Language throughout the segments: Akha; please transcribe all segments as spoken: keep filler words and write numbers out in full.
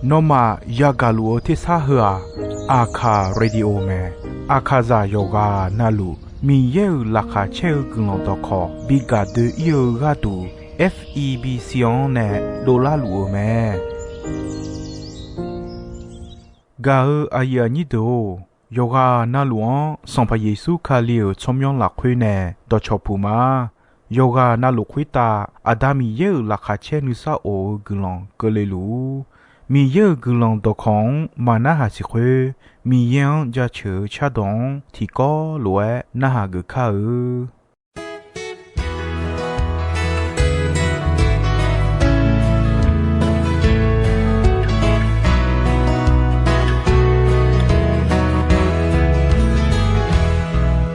Nawmaf yagaq luf-eu tersar heu-aq, Aqkaq Radio mae. Aqkaqzaq yawqghaq navluf Miqyaer-euq laqkhaq caer-eu guiqlanq dawqkawq bi gaq doe-ir-eu gharduq, F E B C-anr nae dovlar luf-eu mae. Gaq-eu aqyuif aqnyir deuq-or, yawqghaq navluf-anr Sanqpaq Yeqsur Kali-euq tsawrmyanr lafkhoer nae dawqcawq puq ma. Yawqghaq navluf khoertav Aqda Miqyaer-euq laqkhaq caer nuisar of-eu guiqlanq keuvle luf-ur. Miqyaer-euq guiqlanq dawqkawq-anr maq narhaq siq khoer, Miqyaer-anr jaceuq-eu cardawq-anr tiqkawv lof-aer narhaq geuf kar-eu.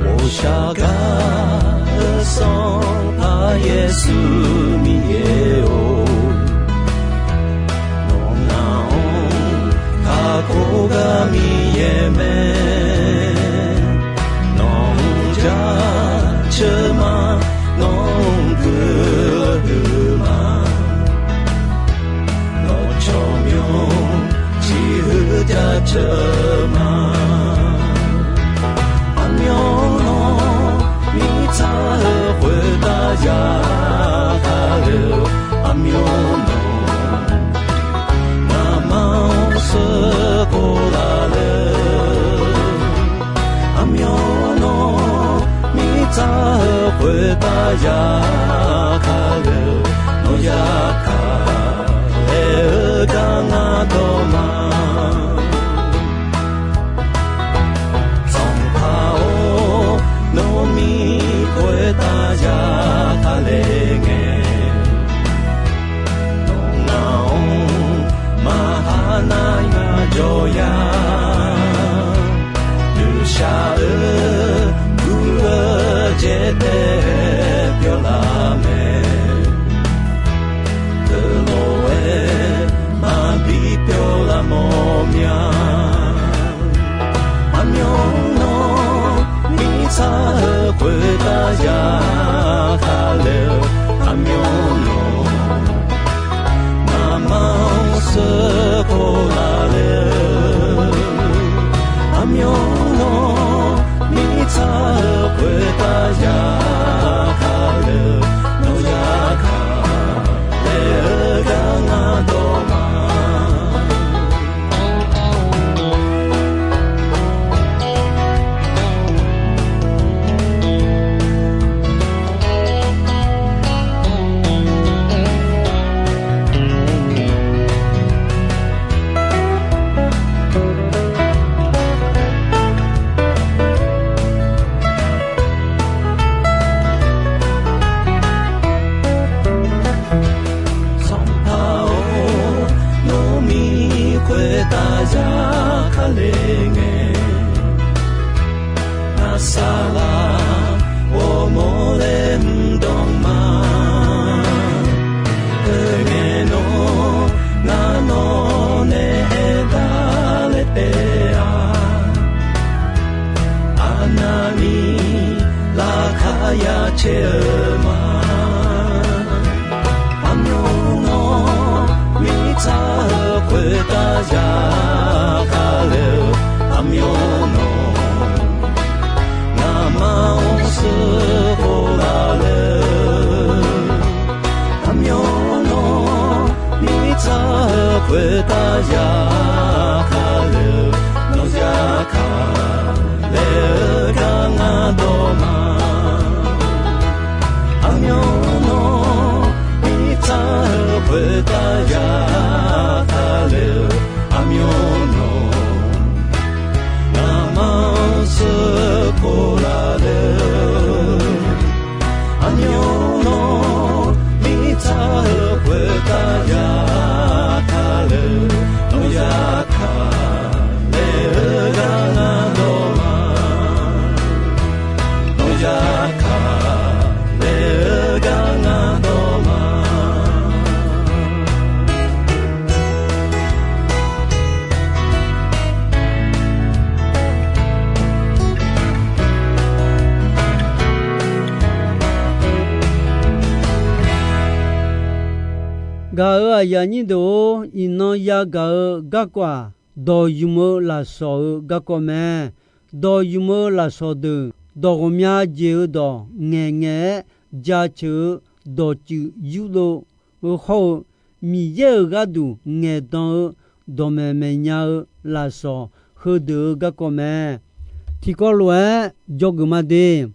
我想 Sanqpaq Yeqsur Miqyaer-or, nawq ngaq-anr kakhof gar Miqyaer mae. Nawq-anr jaceuq ma, nawq-anr guiqlanq huiq ma. Nawq tsawrmyanr ciqhuiq jaceuq ma. Aqmyanluf mirtsaq-eu khoertav ya kale-eu, aqmyanluf ngamaf-anr sheuqkhof laf le. Aqmyanluf mirtsaq-eu khoertav ya kale-eu, nawq ya kale-eu gar ngar dawq ma. Sanqpaq-or, nawmir khoertav ya kale ngae, nawq ngaq-anr maqha nar ngar jawr ya. Nuishaq-eu gur-eu jaetae pyawr laf mae. Teulof-aer maqbi pyawr laf mawr mya. Aqmyanluf mirtsaq-eu khoertav ya kale-eu, aqmyanluf ngamaf-anr sheuqkhof laf le-eu, aqmyanluf mirtsaq-eu khoertav ya kale-eu, nawq ya kale-eu gar ngar dawq ma. Sanqpaq-or, nawmir khoertav ya kale ngae, ngar saqlaq ghawrmawr laer mr dawq ma. Aerngae nawr ngar nawq nae aertaq laer taef-a. Aqnavni laqkhaq ya caer-eu ma. Aqmyanluf mirtsaq-eu khoertav ya kale-eu, aqmyanluf ngamaf-anr sheuqkhof laf le-eu, aqmyanluf mirtsaq-eu khoertav ya kale-eu, nawq ya kale-eu gar ngar dawq ma. Aqmyanluf mirtsaq-eu khoertav ya kale-eu, aqmyanluf ngamaf-anr sheuqkhof laf le-eu, aqmyanluf mirtsaq-eu khoertav ya kale-eu, nawq ya kale-eu gar ngar dawq ma. Nawq Gaq-euq aqyuif aqnyir deuq-or, iqnan yagaq-eu garkawv-aq, dawq ymq-eu lafsawq-eu garkawv mae. Dawq ymq-eu lafsawq deuq, dawq ghawqmya jeq-eu dawq ngaeqngaeq-aer jaceuq-eu dawqtsuif yurdov-eu hawr-eu, Miqyaer-euq gharduq ngaeqdan-eu dawqmaeq maeqnya-eu lafsawq heudeuq-eu garkawv mae. Tiqkawv lof-aer dzawgeuf ma de.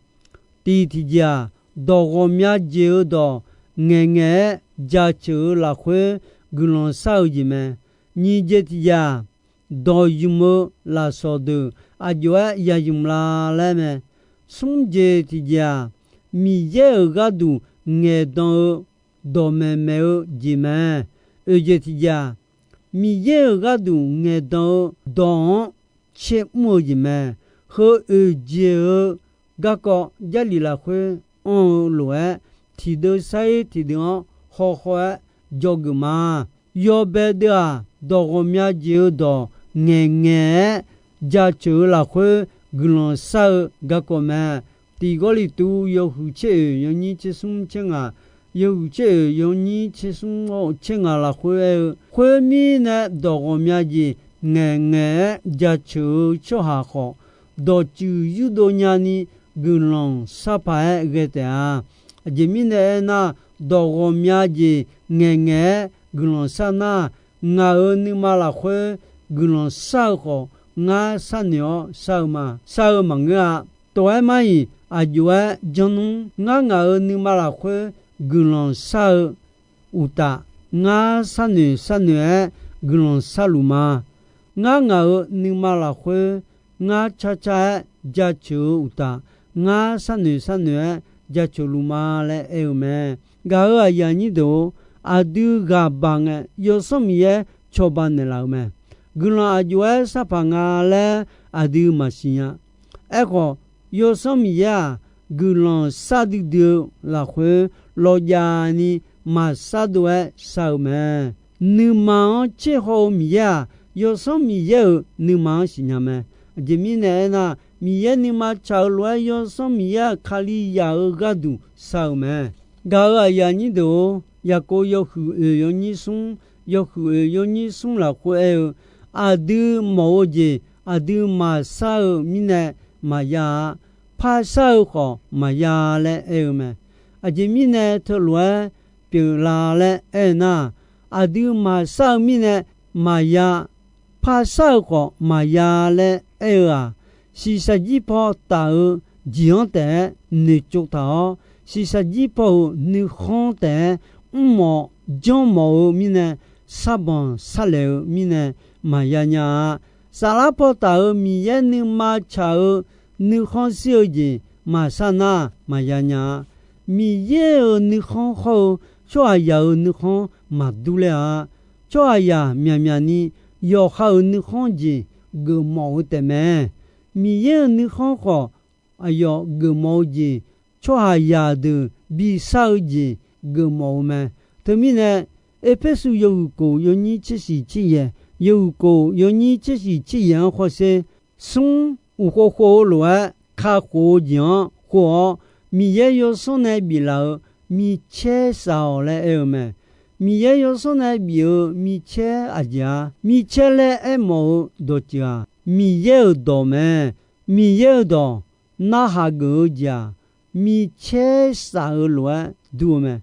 Tiq tiqjeq-aq, dawq ghawqmya jeq-eu dawq ngaeqngaeq-aer jaceuq-eu lafkhoer guiqlanq shar-eu jeq mae. Nyiq jeq tiqjeq-aq, dawq ymq-eu lafsawq deuq aqjox-aer ya ymq la laer mae. Smr jeq tiqjeq-aq, Miqyaer-euq gharduq ngaeqdan-eu dawqmaeq maeq-eu jeq mae. Oeq jeq tiqjeq-aq, Miqyaer-euq gharduq ngaeqdan-eu dawq-anr caermr-eu jeq mae. Heu oeq jeq-eu garkawv Jarlif lafkhoer anr-eu lof-aer, tiqdeuv sar-ir tiqdeuv-anr hawkhaw-aer dzawgeuf ma. Yawbae deuv-aq, dawq ghawqmya jeq-eu dawq ngaeqngaeq-aer jaceuq-eu lafkhoer guiqlanq shar-eu garkawv mae. Tiq Gawrliqtu yawhuiq tser oeq yawnyir tser smr tser ngaq, yawhuiq tser oeq yawnyir tser smr tser ngaq lafkhoer aer-eu, khoermirnae dawq ghawqmya jeq ngaeqngaeq-aer jaceuq-eu tsawrhaq khawf, dawqtsuif yurdov nyani guiqlanq shar paq-aer ghae taef-a. Aqjeq mirnae aernar, dawq ghawqmya jeq ngaeqngaeq-aer guiqlanq shar nar, ngaq-euq nuima lafkhoer guiqlanq shar-eu khawf, ngar sharnoeq-awr shar-eu ma. Shar-eu maqngeur-a. Tov-aer mar-iq, aqjox-aer janr nmr. Ngar ngaq-euq nuima lafkhoer guiqlanq shar-eu uqtaf, ngar sharnoeq sharnoeq-aer guiqlanq sharluf ma. Ngar ngaq-euq nuima lafkhoer ngar carcar-aer jaceuq-eu uqtaf, ngar sharnoeq sharnoeq-aer jaceuq luf ma laer aer-eu mae. Gaq-euq aqyuif aqnyir deuq-or, aqdui ghaq baq ngae, Yawsanr Miqyaer cawba naeqlaf-eu mae. Guiqlanq aqjox-aer shar paq nga laer aqdui maqsiq nya. Aerkhawf, Yawsanr Miqyaer-aq, guiqlanq shar duidui-eu lafkhoer lawqjaf ni maqshar dov-aer shar-eu mae. Nuima-anr tser haw-eu Miqyaer-aq, Yawsanr Miqyaer-euq nuima-anr siqnya mae. Aqjeq mirnae aernar, Miqyaer nuima tsaq-eu lof-aer Yawsanr Miqyaer-aq, Kalizaq-euq gharduq shar-eu mae. Gaq-euq aqyuif aqnyir deuq-or, Yaqkov yawhuiq oeq yawnyir smr, yawhuiq oeq yawnyir smr lafkhoer aer-eu, aqdui mawf-eu jeq aqdui maqshar-eu mirnae maqya-a. Par shar-eu khawf maqya laer aer-eu mae. Aqjeq mirnae teulof-aer pyeuflar laer aer-eu nar, aqdui maqshar-eu mirnae maqya, par shar-eu khawf maqya laer aer-eu-aq, shiqshaq jir paw taf-eu jeq-anr taef-aer noeqtsov taq-awr, shiqshaq jir paw-euq nuikhanr taef-aer mrmawf janrmawf-eu mirnae, sarbanq sarlaeq-eu mirnae maqya nya-a. Saflar paw taf-euq Miqyaer nuima tsaq-eu nuikhanr shir-eu jeq maqshar nar maqya nya-a. Miqyaer-euq nuikhanr hawr-eu tsawrhaqzaq-euq nuikhanr maqdur ler-a. Tsawrhaqzaq myaqmyaq ni yawqha-euq nuikhanr jeq geufmawf-eu taefmae. Miqyaer-euq nuikhanr khawf, aqyawf geufmawf-eu jeq, tsawrhaqzaq deuq bishar-eu jeq geufmawf-eu mae. Teumirnae, Erpersu yawhuiq kof yawnyir tser shiq tser yaeq, yawhuiq kof yawnyir tser shiq tser yaeq-anr hawsher, smr uqkhov khov-eu lof-aer kakhof-eu jeq-anr khov-awr, Miqyaer yawsanr nae biflaf-euq micaer shaf-awq laer aer-eu mae. Miqyaer yawsanr nae bif-euq micaer aqjeq-a? Micaer laer aermawf-eu dawqtsuif-aq, Miqyaer-euq dawq mae. Miqyaer-euq dawq narhaq geuf-eu jeq-aq, micaer shaf-eu lof-aer dur-eu mae.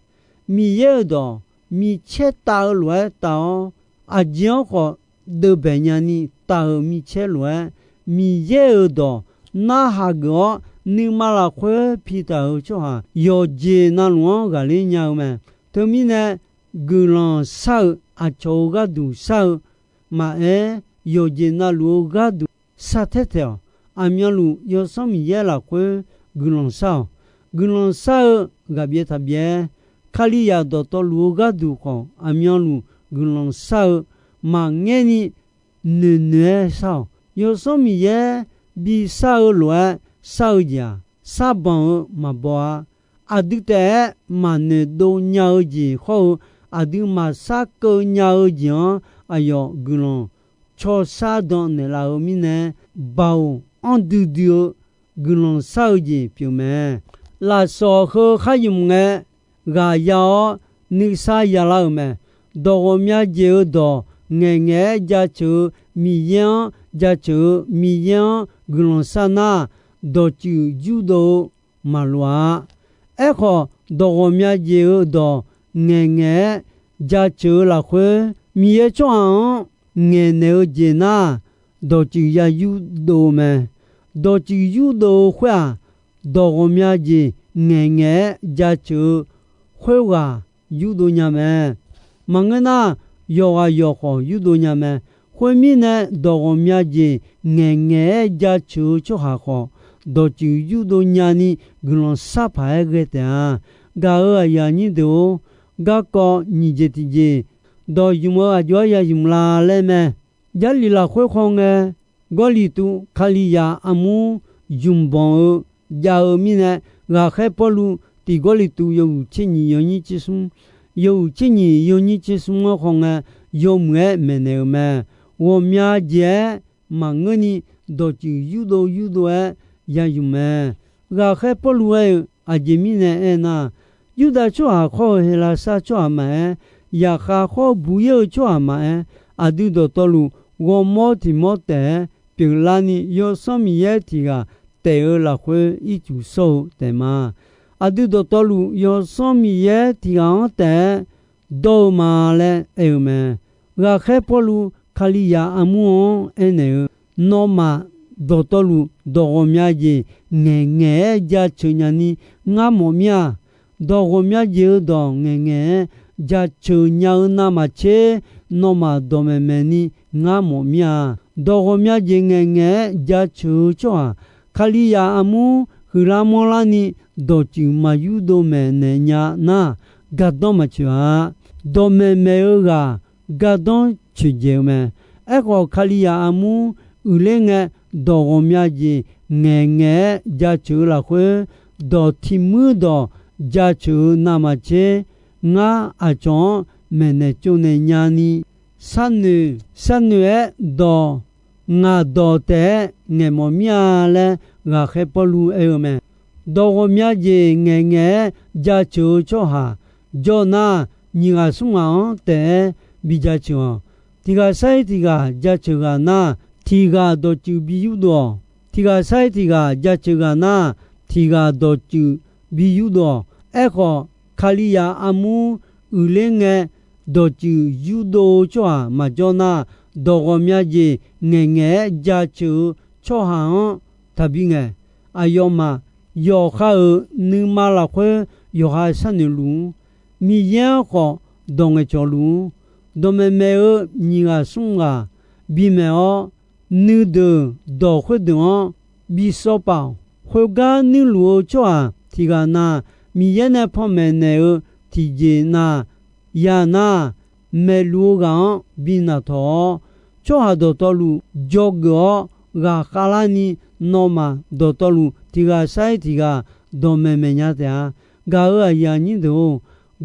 Miqyaer-euq dawq micaer tav-eu lof-aer tav-awr, aqjeq-anr khawf deuvbae nyani tav-euq micaer lof-aer, Miqyaer-euq dawq narhaq geuf-awr nuima lafkhoer pitaq-euq tsawrhaq yawqjeq navluf-anr ghaqler nya-eu mae. Teumirnae, guiqlanq shar-eu aqcawq-euq gharduq shar-eu maqaer, yawqjeq navluf-eu gharduq shar taer taeq-awq. Aqmyanluf Yawsanr Miqyaer lafkhoer guiqlanq shar-awq. Guiqlanq shar-eu ghaqbyaev taqbyaev, Kalizaq dawqtawvluf-eu gharduq khawf, aqmyanluf guiqlanq shar-eu maqngaer ni noeqnoeq-aer shar-awq. Yawsanr Miqyaer bishar-eu lof-aer shar-eu jeq-aq, sarbanq-eu maqbaw-a. Aqdui taef-aer maqnoeq dov nya-eu jeq hawr-eu, aqdui maqshar keuv nya-eu jeq-anr aqyawf guiqlanq cawshar dan naeqlaf-eu mirnae, baoq anr duidui-eu guiqlanq shar-eu jeq pyeuf mae. Lafsawq heu khar ymq ngae, ghaq ya-awr nuisar yalar-euq mae. Dawq ghawqmya jeq-euq dawq ngaeqngaeq-aer jaceuq-eu Miqyaer-anr jaceuq-eu Miqyaer-anr guiqlanq shar nar, dawqtsuif yurdov-eu maqloq-a. Aerkhawf, dawq ghawqmya jeq-euq dawq ngaeqngaeq-aer jaceuq-eu lafkhoer, Miqyaer tsawrhaq-anr ngaeqnaeq-eu jeq nar, dawqtsuif ya yurdov-eu mae. Dawqtsuif yurdov-eu khoer-aq, dawq ghawqmya jeq ngaeqngaeq-aer jaceuq-eu khoerghaq yurdov nya mae. Maqngeur nar, yawqghaq yawqkhawf yurdov nya mae. Khoermirnae, dawq ghawqmya jeq ngaeqngaeq-aer jaceuq-eu tsawrhaq khawf, dawqtsuif yurdov nyani guiqlanq sharpaq-aer ghae taef-a. Gaq-euq aqyuif aqnyir deuq-or, garkawv nyiq jeq tiqjeq dawq ymq-eu aqjox-aer ya ymq la laer mae. Jarlif lafkhoer khawngae, Gawrliqtu Kalizaq armur ymqbanq-eu jav-eu mirnae, ghaqkhaer Pawrluv tiq Gawrliqtu yawhuiq tser nyiq yawnyir tser smr, yawhuiq tser nyiq yawnyir tser smr-anr khawngae, yawmuiq-aer maeqnaeq-euq mae. Ghawqmya jeq-aer maqngeurni, dawqtsuif yurdov yurdov-aer ya ymq mae. Ghaqkhaer Pawrluv aer-eu aqjeq mirnae aernar, Yurdav tsawrhaq khawr-eu Heqlaqsar tsawrhaq maqaer, zaqkhav khawr buq-ir-eu tsawrhaq maqaer, aqdui dawqtawvluf ghawrmawr tiq mawr taef-aer pyeuflarni, Yawsanr Miqyaer tiq ghaq taef-eu lafkhoer ircuf shawr-eu taef ma. Aqdui dawqtawvluf Yawsanr Miqyaer tiq ghaq-anr taef-aer dawr-eu ma laer aer-eu mae. Ghaqkhaer Pawrluv Kalizaq armur-anr aernaeq-eu, Nawmaf dawqtawvluf dawq ghawqmya jeq ngaeqngaeq-aer jaceuq nyani ngar mawf mir-a. Dawq ghawqmya jeq-eu dawq ngaeqngaeq-aer jaceuq nya-eu navmaqtser, nawmaf dawqmaeq maeq ni ngar mawf mir-a. Dawq ghawqmya jeq ngaeqngaeq-aer jaceuq-eu tsawrhaq, Kalizaq armur huiqlar manrlarni dawqtsuif maq yurdov maeqnaeq nya nar, gardanr maqtsoeq-a. Dawqmaeq maeq-eu ghaq gardanr coeqdzaeq-eu mae. Aerkhawf, Kalizaq armur uiqler ngae, dawq ghawqmya jeq ngaeqngaeq-aer jaceuq-eu lafkhoer, dawq tiq muir dawq jaceuq-eu navmaqtser, ngar aqcawq-anr maeqnaeq tsovnaeq nyani, sharnoeq sharnoeq-aer dawq ngaq dawq taef-aer ngaeqmawf mir-a laer, ghaqkhaer Pawrluv aer-eu mae. Dawq ghawqmya jeq ngaeqngaeq-aer jaceuq-eu tsawrhaq jawr nar, nyiq ghaq smr ghaq-anr taef-aer bi jaceuq-awq. Tiq ghaq sar-ir tiq ghaq jaceuq ghaq nar, tiq ghaq dawqtsuif bi yurdov-awq. Tiq ghaq sar-ir tiq ghaq jaceuq ghaq nar, tiq ghaq dawqtsuif bi yurdov-awq. Aerkhawf, Kalizaq armur uiqler ngae, dawqtsuif yurdov-eu tsawrhaq maqjawr nar, dawq ghawqmya jeq ngaeqngaeq-aer jaceuq-eu tsawrhaq-anr taqbi ngaeq. Aqyawfmaf yawqha-euq nuima lafkhoer yawqha sharnoeq luf-ur. Miqyaer-anr khawf dawq ngaeqcawq luf-ur. Dawqmaeq maeq-eu nyiq ghaq smr ghaq bimaeq-awr, nuideuq dawq khoerdeuq-anr bi sawr paf-awq. Khoergar nuirluf-eu tsawrhaq tiq ghaq na, Miqyaer nae panmaeq naeq-eu tiqjeq na, ya nar, maeqluf-eu ghaq-anr bi naqtawq-awr, tsawrhaq dawqtawvluf dzawgeuf-awr ghaqkhav larni, nawmaf dawqtawvluf tiq ghaq sar-ir tiq ghaq dawqmaeq maeq nya taef-a. Gaq-euq aqyuif aqnyir deuq-or,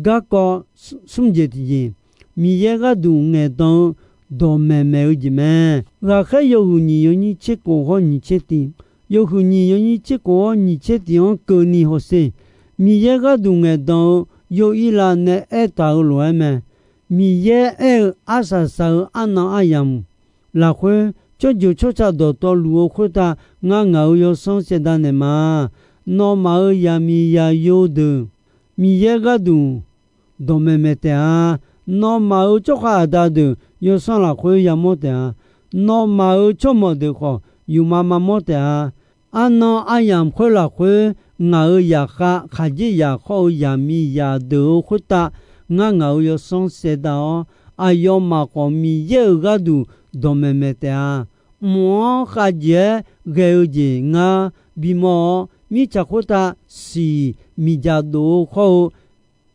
garkawv smr jeq tiqjeq, Miqyaer gharduq ngaeqdan-eu dawqmaeq maeq-eu jeq mae. Ghaqkhaer yawhuiq nyiq yawnyir tser kof hawr nyiq tser tiq, yawhuiq nyiq yawnyir tser kof hawr nyiq tser tiq-anr keuvni hawsher. Miqyaer gharduq ngaeqdan-eu Yov-ir lav nae aertaq-euq lof-aer mae. Miqyaer aer-eu arsaq saq-eu arnan aryamq lafkhoer, tsawrjeuq tsawrca dawqtawvluf-eu khoertav ngar ngaq-euq yawsanr saevdav naeqma. Nawmaf-euq yaqmiq yaqyo deuq Miqyaer gharduq dawqmaeq maeq taef-a. Nawmaf-euq tsawrkhav aqda deuq yawsanr lafkhoer yamawr taef-a. Nawmaf-euq tsawrmawq deuq khawf, yufma mamawr taef-a. Arnan aryamq khoer lafkhoer, ngaq-euq zaqkhav khaqdzerzaq khawr-eu yaqmiqzaq deuq-euq khoertav, ngar ngaq-euq yawsanr saevdav-awr, aqyawfmaf khawf Miqyaer-euq gharduq dawqmaeq maeq taef-a. Mq-anr khavjeq-aer ghae-eu jeq ngar bimawr-awr, mirtsaq khoertav siq miqdzaq dof-eu khawr-eu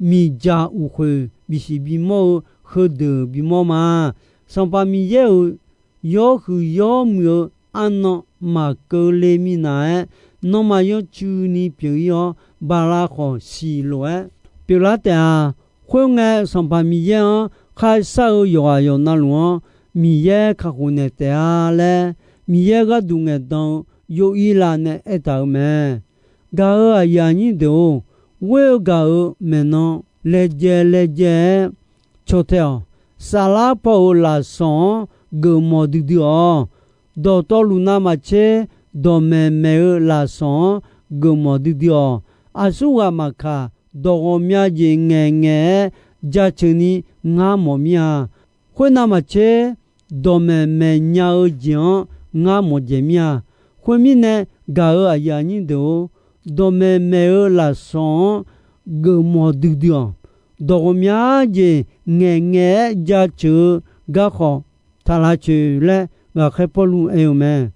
miqdzaq uqkhoeq bisiq bimawr-eu heudeuq bimawr ma. Sanqpaq Miqyaer-euq yawhuiq yawmuiq-eu arnan maqkeuvle minav-aer, nawmaf yawtsuini pyeuf-ir-awr, baqlav khawf siq lof-aer pyeuflar taef-a. Khoerngae, Sanqpaq Miqyaer-anr kharshar-eu yawqghaq yawqnavluf-anr Miqyaer kakhof naeq taef-a laer, Miqyaer gharduq ngaeqdan-eu Yov-ir lav nae aertaq-euq mae. Gaq-euq aqyuif aqnyir deuq-or, ghoer-eu gaq-euq maeqnan laejae laejae-aer caw tae-awq. Saflar paw-euq lafsawq-anr geufmawf duidui-awq. Dawqtawvluf navmaqtser dawqmaeq maeq-eu lafsawq-anr geufmawf duidui-awq. Aqsurghaq maqkaq, dawq ghawqmya jeq ngaeqngaeq-aer jaceuq ni ngar mawf mir-a. Khoernav maqtser, dawqmaeq maeqnya-eu jeq-anr ngar mawfdzaeq mir-a. Khoermirnae, gaq-euq aqyuif aqnyir deuq-or, dawqmaeq maeq-eu lafsawq-anr geufmawf duidui-awq. Dawq ghawqmya jeq ngaeqngaeq-aer jaceuq-eu garkawv taq lavcoeq laer, ghaqkhaer Pawrluv aer-eu mae.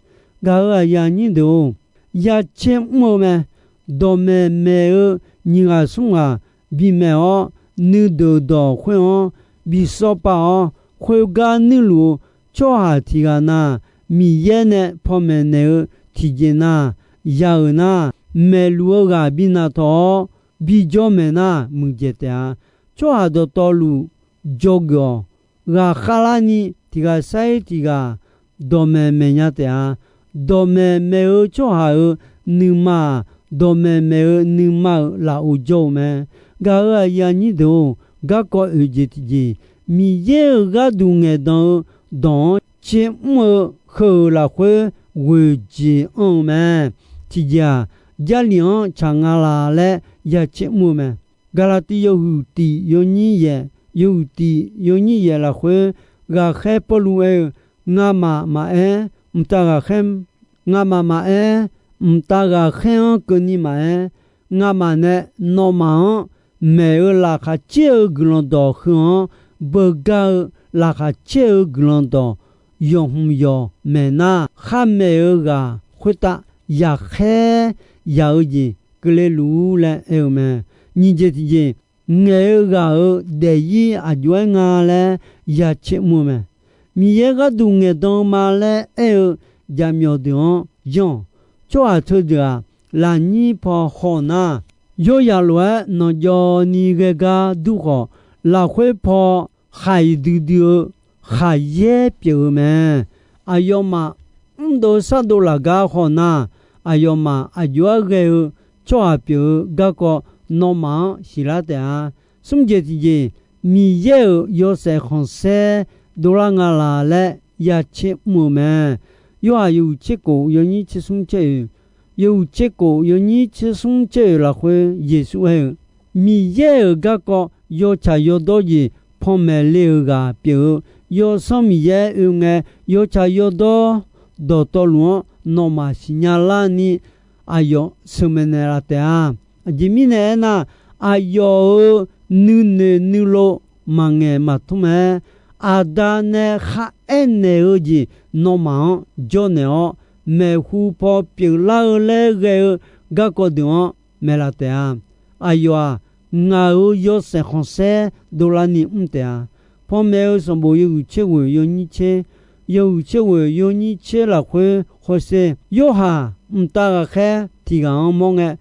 Gaq-euq aqyuif aqnyir deuq-or, ya tser mr-eu mae. Dawqmaeq maeq-eu nyiq ghaq smr ghaq bimaeq-awr, nuideuq dawq khoer-anr bi sawr pav-awr, khoergar nuirluf-eu tsawrhaq tiq ghaq na, Miqyaer nae panmaeq naeq-eu tiqjeq na, ya-euq nar, maeqluf-eu ghaq bi naqtawq-awr, bijawr maeq nar muiqdzaeq taef-a. Tsawrhaq dawqtawvluf dzawgeuf-awq. Ghaqkhav larni tiq ghaq sair tiq ghaq dawqmaeq maeqnya taef-a. Dawqmaeq maeq-eu tsawrhaq-euq nuima-aq, dawqmaeq maeq-eu nuima-euq lafov jawr-eu mae. Gaq-euq aqyuif aqnyir deuq-or, garkawv oeq jeq tiqjeq, Miqyaer-euq gharduq ngaeqdan-eu dawq-anr tser mr-eu heu-euq lafkhoer ghoeq jeq anr-eu mae. Tiqjeq-aq, Jarlif-anr tsaq nga la laer ya tser mr-eu mae. Gaqlaqtiv yawhuiq tiq yawnyir yaeq, yawhuiq tiq yawnyir yaeq lafkhoer, ghaqkhaer Pawrluv aer-eu, Ngamaf maqaer, mqtav ghaqkhaer, ngamaf maqaer, mqtav ghaqkhaer-anr keuvni maqaer, ngamaf nae nawmaf-anr maeq-eu laqkhaq caer-eu guiqlanq dawq heu-anr beugar-eu laqkhaq caer-eu guiqlanq dawq yawqhmq yawq maeq nar, khar maeq-eu ghaq khoertav yaqkhaer yaq-eu jeq keuvle luf-ur laer aer-eu mae. Nyiq jeq tiqjeq, ngaeq-eu ghaq-euq daefzir aqjox-aer nga laer ya tser mr-eu mae. Miqyaer gharduq ngaeqdan-eu ma laer aer-eu jaqmyawf deuq-anr yanr-awq. Tsawrhaq teudeuq-aq, lafnyir paw haw nar, yawryaq lof-aer nanqjawv ni ghae gar dur khawf, lafkhoer paw khaq-iq duidui-eu khaqyaer pyeuf-eu mae. Aqyawfmaf mrdov sardov laf gar haw nar, aqyawfmaf aqjox-aer ghae-eu tsawrhaq pyeuf-eu garkawv nawmaf-anr siqlar taef-a. Smr jeq tiqjeq, Miqyaer-euq yawshaef khanqsaer dovlar nga laq laer ya tser mr-eu mae. Yorhaq yawhuiq tser kof yawnyir tser smr tser oeq, yawhuiq tser kof yawnyir tser smr tser oeq lafkhoer Yeqsur aer-eu, Miqyaer-euq garkawv yawtsaq yawdawr jeq panmaeq le-euq ghaq pyeuf-eu, Yawsanr Miqyaer oe ngae, yawtsaq yawdawr dawqtawvluf-anr nawmaf siqnya larni aqyawf sheuqmaeq naeqlaf taef-a. Aqjeq mirnae aernar, aqyawf-euq nuinoeq nuilov maqngaeq maqtmr-aer, Aqda nae kharaer naeq-eu jeq nawmaf-anr jawrnaeq-awr, maeqhu paw pyeuflar-eu laer ghae-eu garkawv deuq-anr maeqlaf taef-a. Aqyawf-aq, ngaq-euq yawshaef khanqsaer dovlarni mr taef-a. Panmaeq-eu sanqbof yawhuiq tser ghoeq yawnyir tser, yawhuiq tser ghoeq yawnyir tser lafkhoer hawsher, Yorhaq mqtav ghaqkhaer tiq ghaq-anr mawr ngae,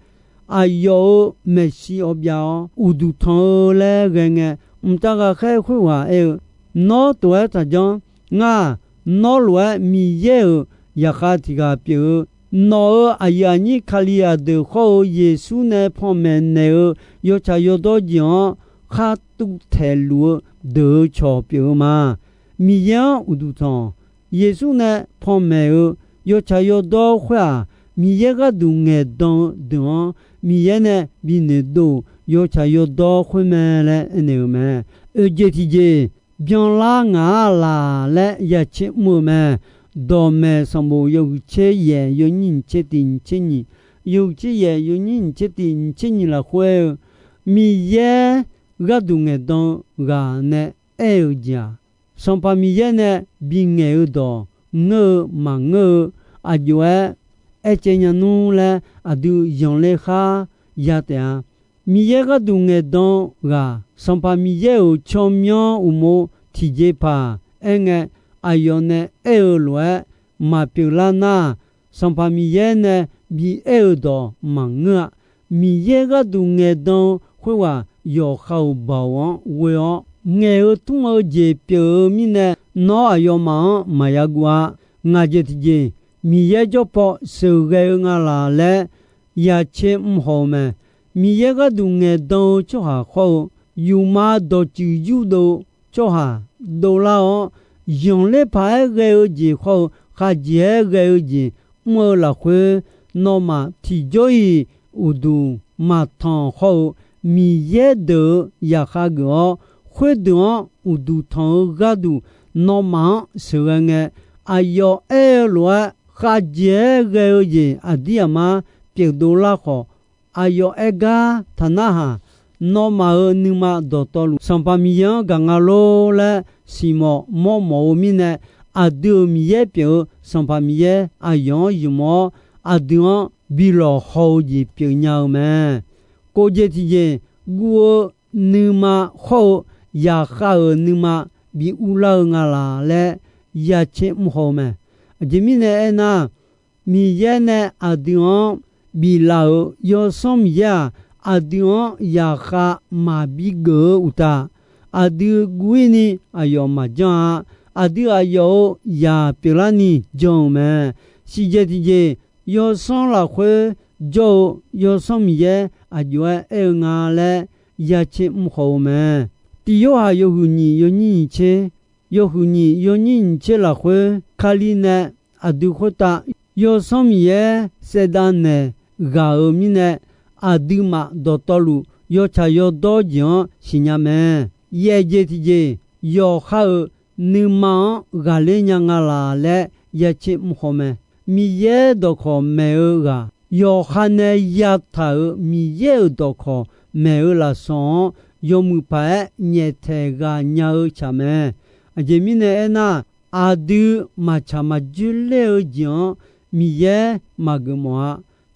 aqyawf-euq maeqshi awbyav-awr uqduq tanq-eu laer ghae ngae, mqtav ghaqkhaer khoerghaq aer-eu, Nawr tof-aer taqjanr. Ngar-aq, nawr lof-aer Miqyaer-euq zaqkhav tiq ghaq pyeuf-eu, nawq-euq aqyuif aqnyir Kalizaq deuq khawr-eu Yeqsur nae panmaeq naeq-eu yawtsaq yawdawr jeq-anr khar tuvtaeq luf-eu deuq-eu cawq pyeuf-eu ma. Miqyaer-anr uqduq tanq-awq. Yeqsur nae panmaeq-eu yawtsaq yawdawr khoer-aq, Miqyaer gharduq ngaeqdan-eu deuq-anr Miqyaer nae binoeq dov-euq yawtsaq yawdawr khoer mae laer aernaeq-eu mae. Oeqjeq tiqjeq, byanlar ngaq-a laq laer ya tser mr-eu mae. Dawqmaeq sanqbof yawhuiq tser yaef yawnyir nyiq tser tiq nyiq tser nyiq, yawhuiq tser yaef yawnyir nyiq tser tiq nyiq tser nyiq lafkhoer aer-eu, Miqyaer gharduq ngaeqdan-eu ghaq nae aer-eu jeq-aq, Sanqpaq Miqyaer nae bingaeq-eu dawq ngeur-eu maqngeur-eu aqjox-aer aercaev nya nmr laer aqdui zanqler khar ya taef-a. Miqyaer gharduq ngaeqdan-eu ghaq, Sanqpaq Miqyaer-euq tsawrmyanr uqmov tiqjeqpaq aerngae, aqyawf nae aer-eu lof-aer maqpyeuf lar nar, Sanqpaq Miqyaer nae bi aer-eu dawq maqngeur-a. Miqyaer gharduq ngaeqdan-eu khoerghaq yawqha-euq baoq-anr ghoe-awr ngaeq-eu tmr-eu jeq pyeuf-eu mirnae, nawr aqyawfmaf-anr maqya guv-a. Ngaq jeq tiqjeq, Miqyaer jawr paw sheuqghae-eu nga laq laer ya tser mr haw-eu mae. Miqyaer gharduq ngaeqdan-eu tsawrhaq khawr-eu, yufma dawqtsuif yurdov-eu tsawrhaq dovlar-awr, yanqler paq-aer ghae-eu jeq khawr-eu khavjeq-aer ghae-eu jeq mr-eu lafkhoer, nawmaf tiqjawr-iq uqduq maqtanq khawr-eu Miqyaer deuq-euq zaqkhav geuf-awr, khoerdeuq-anr uqduq tanq-eu gharduq nawmaf-anr sheuqghae ngae, aqyawf aer-eu lof-aer khavjeq-aer ghae-eu jeq aqdir aqmar pyeufdov lar khawf, aqyawf aer gar taqnarhaq, nawmaf-euq nuima dawqtawvluf Sanqpaq Miqyaer-anr gaq nga lor laer siqmawf mawrmawf-eu mirnae, aqdui-euq Miqyaer pyeuf-eu Sanqpaq Miqyaer aqyawf-anr ymq-awr, aqdui-anr bilawq haw-eu jeq pyeufnya-eu mae. Kof jeq tiqjeq, guv-eu nuima khawr-eu zaqkhav-euq nuima bi urlar-eu nga laq laer yatser mr haw-eu mae. Aqjeq mirnae aernar, Miqyaer nae aqdui-anr biflaf-euq Yawsanr Miqyaer-aq, aqdui-anr zaqkhav maqbi geuf-eu uqtaf, aqdui guv-ir ni aqyawf maqjanr-a. Aqdui aqyawf-euq zaq pyeuflarni jan-euq mae. Siqjeq tiqjeq, Yawsanr lafkhoer jawr-eu Yawsanr Miqyaer aqjox-aer aer-eu nga laer yatser mr haw-eu mae. Tiq Yorhaq yawhuiq nyiq yawnyir nyiq tser, yawhuiq nyiq yawnyir nyiq tser lafkhoer Kali nae aqdui khoertav Yawsanr Miqyaer saevdav naeq ghaq-euq mirnae, aqduimaf dawqtawvluf yawtsaq yawdawr jeq-anr siqnya mae. Yaef jeq tiqjeq, yawqha-euq nuima-anr ghaqler nya nga laq laer yatser mr haw mae. Miqyaer dawqkawq maeq-eu ghaq, yawqha nae yataq-euq Miqyaer-euq dawqkawq maeq-eu lafsawq-anr yawmuiq paq-aer nyaeftaeq ghaq nya-eu tsaq mae. Aqjeq mirnae aernar, aqdui maqtsaq maqjoer ler-eu jeq-anr Miqyaer maqgeufmawf-a.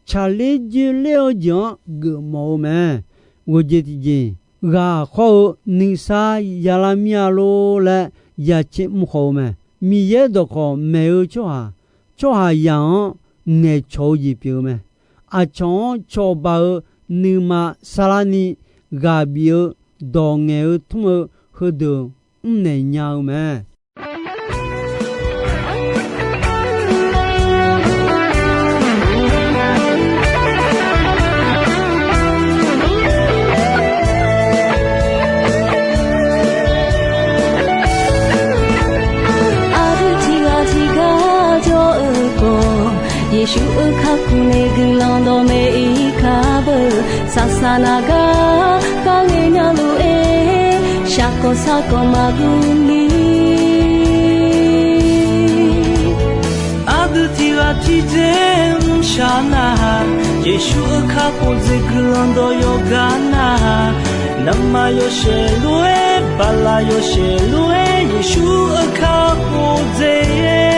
Tsaqler joer ler-eu jeq-anr geufmawf-eu mae. Ghawqjeq tiqjeq, ghaq khawr-eu nuisar yalar mir-a lor laer yatser mr haw-eu mae. Miqyaer dawqkawq maeq-eu tsawrhaq, tsawrhaqzaq-anr ngaeqcawq-eu jeq pyeuf-eu mae. Aqcawq-anr cawba-eu nuima sarlarni ghaq bif-eu dawq ngaeq-eu tmr-eu heudeuq mrnaeq nya-eu mae. Aqdui tiqghaq tiqgar jawr-eu khawf, Yeqsur-euq kakhof nae guiqlanq dawqmaeq-ir kar beu. Saqsaq naq gar kharle nya lof-aer, shaqkawq sarkawq maqguv ni. Aqdui tiqghaq tiqdzer mrshaq nar-aq, Yeqsur-euq kakhof dzaeq guiqlanq dawq yawqgar nar-aq, navmaqyawshaef lof-aer, baqlaq yawshaef lof-aer, Yeqsur-euq kakhof dzaeq-aer,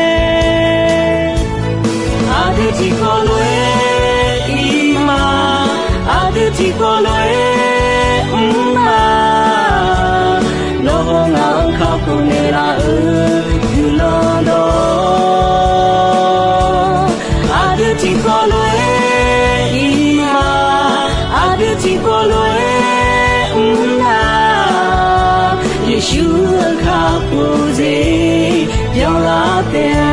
aqdui tiqkawv lof-aer ir ma. Aqdui tiqkawv lof-aer mr ma. Nawr ngaq-euq kakhof naeqlaf-euq guiqlanq dawq, aqdui tiqkawv lof-aer ir ma. Aqdui tiqkawv lof-aer mr na. Yeqsur-euq kakhof dzaeq byanlar taef-a.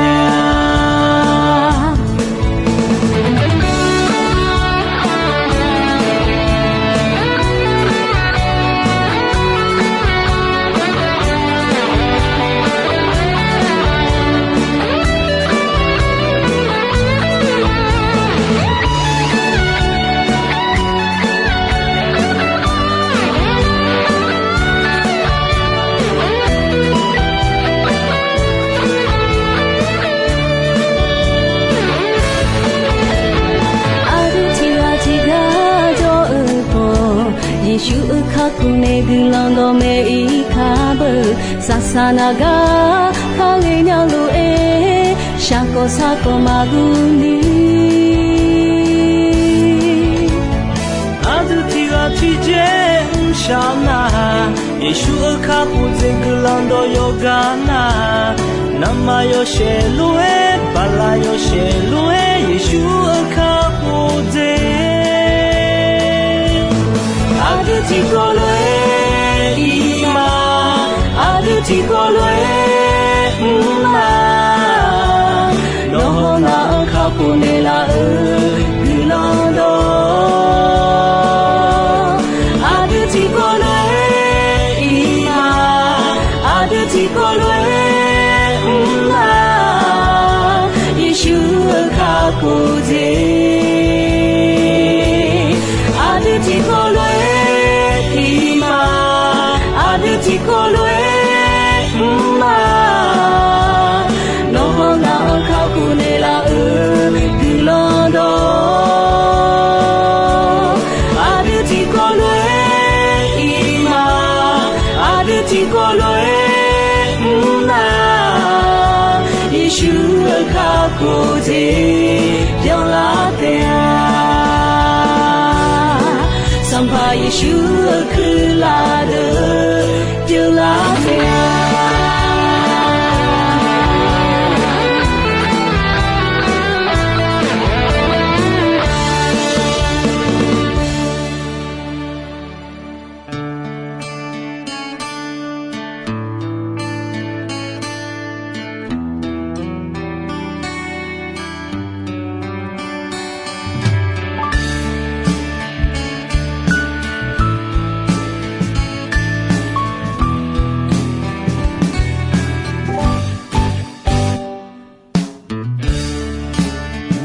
Aqdui tiqghaq tiqgar jawr-eu khawf, Yeqsur-euq kakhof nae guiqlanq dawqmaeq-ir kar beu. Saqsaq naq gar kharle nya lof-aer, shaqkawq sarkawq maqguv ni. Aqdui tiqghaq tiqdzer mrshaq nar-aq, Yeqsur-euq kakhof dzaeq guiqlanq dawq yawqgar nar-aq, navmaqyawshaef lof-aer, baqlaq yawshaef lof-aer, Yeqsur-euq kakhof dzaeq aqdui tiqkawv lof-aer ir ma. Aqdui tiqkawv lof-aer mr ma. Nawr ngaq-euq kakhof naeqlaf-euq guiqlanq dawq, aqdui tiqkawv lof-aer ir ma. Aqdui tiqkawv lof-aer mrma, Yeqsur-euq kakhof jeq. Aqdui tiqkawv lof-aer tiqma, aqdui tiqkawv lof-aer mrma, nawr-anr ngaq-anr kakhof naeqlaf-euq guiqlanq dawq. Aqdui tiqkawv lof-aer iqma, aqdui tiqkawv lof-aer mrma, Yeqsur-euq kakhof jeq byanlar taef-a. Sanqpaq Yeqsur-euq kuirlaf deuq byanlar taef-a.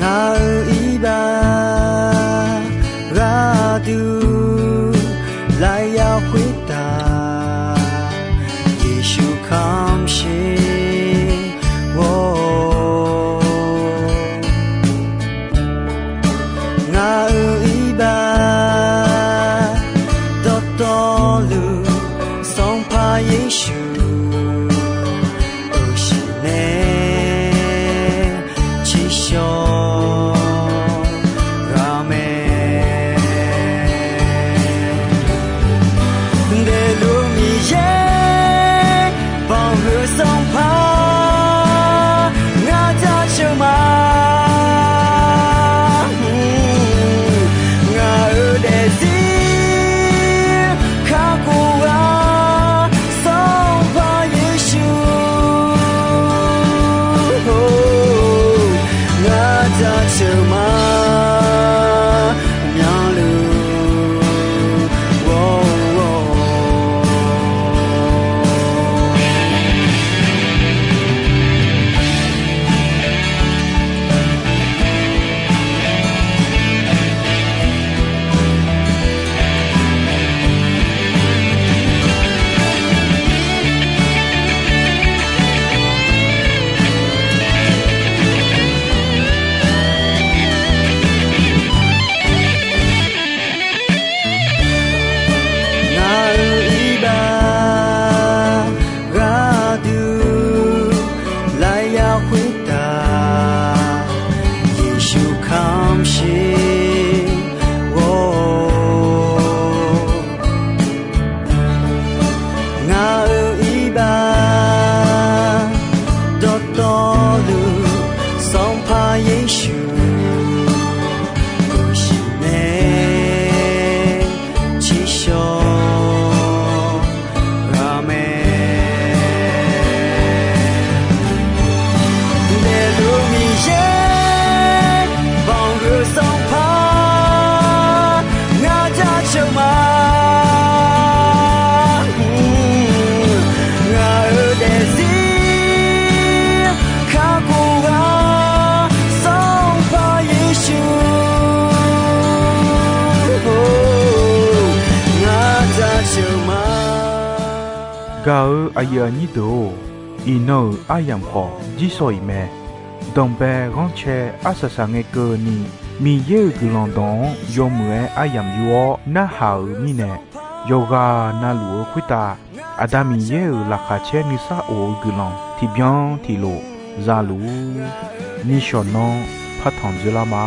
Ngaq-euq iqbax gharduq lafyaq khoertav, Yeqsur kamq sher-awr. Ngaq-euq iqbax dawqtawvluf, Sanqpaq Yeqsur, euqshiq nae tsiqshawq ghaq mae. Daefluf Miqyaer, banqhuiq Sanqpaq, ngar jaceuq ma. Ngaq-euq daefzir kakhof-a, Sanqpaq Yeqsur, ngar jaceuq ma. Myanluf-awr. Ngaq-euq iqbax gharduq lafyaq khoertav, Yeqsur kamq sher-awr. Ngaq-euq iqbax dawqtawvluf, Sanqpaq Yeqsur, euqshiq nae tsiqshawq ghaq mae. Daefluf Miqyaer, banqhuiq Sanqpaq, ngar jaceuq ma. Ngaq-euq daefzir kakhof-a, Sanqpaq Yeqsur, ngar jaceuq ma. Gaq-euq aqyuif aqnyir deuq-or, iqnan-euq aryamq khawf jirsawq iq mae. Danqbae ghanrcae arsaq saq ngae keuvni, Miqyaer-euq guiqlanq dawq-anr yawmuiq-aer aryamq yur-awr narhaq-euq mirnae, yawqghaq navluf-eu khoertav Aqda Miqyaer-euq laqkhaq caer nuisar of-eu guiqlanq tiqbyan tiqlof za luf-ur. Nishawq nanr partanq dzeurlar ma.